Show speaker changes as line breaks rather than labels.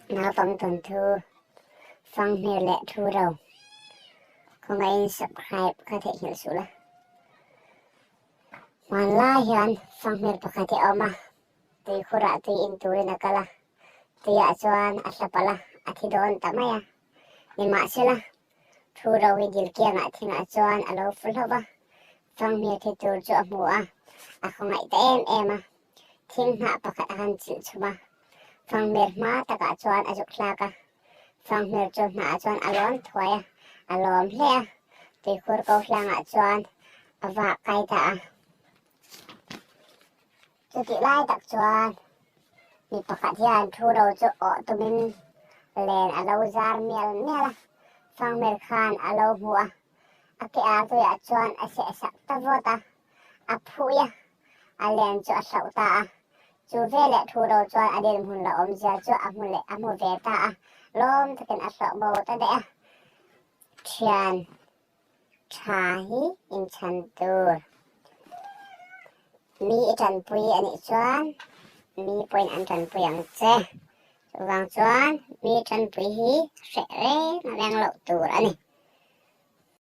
Naupang tawnthu fanghmir leh thu ro khawngaihin subscribe kha theihnghilh suh la. Hmanlai hian fanghmir pakhat hi a awm a, tuikhurah tui in turin a kal a, tuiah chuan a hla palh a, a thi dawn ta mai a. Nimahsela, thu ro hi dil kiangah thingah chuan a lo fu hlauh va, fanghmir thi tur chu a hmu a, a khawngaih ta em em a. Thing hnah pakhat a han chilh chhum a, fanghmir hma takah chuan a zuk hlak a. Fanghmir chu hnah chuan a lawn thuai a, a lawm hle a, tuikhur ko hlangah chuan a vah kai ta a. Chutih lai tak chuan mi pakhat hian thu ro chu awh tumin len a lo zar mial mial a, fanghmir khan a lo hmu a, a ke ar tuiah chuan a sehsak ta vawt a, a phui a, a len chu a hlauh ta a. Chu veleh thu ro chuan a dinhmun la awmzia chu a hmu leh a hmu ve ta a, lawm takin a hlauh bo ta daih a. Thian tha hi inchhan tur. Mi i tanpui a nih chuan mi pawhin an tanpui ang che. Chuvang chuan mi tanpui hi hreh reng reng loh tur a ni.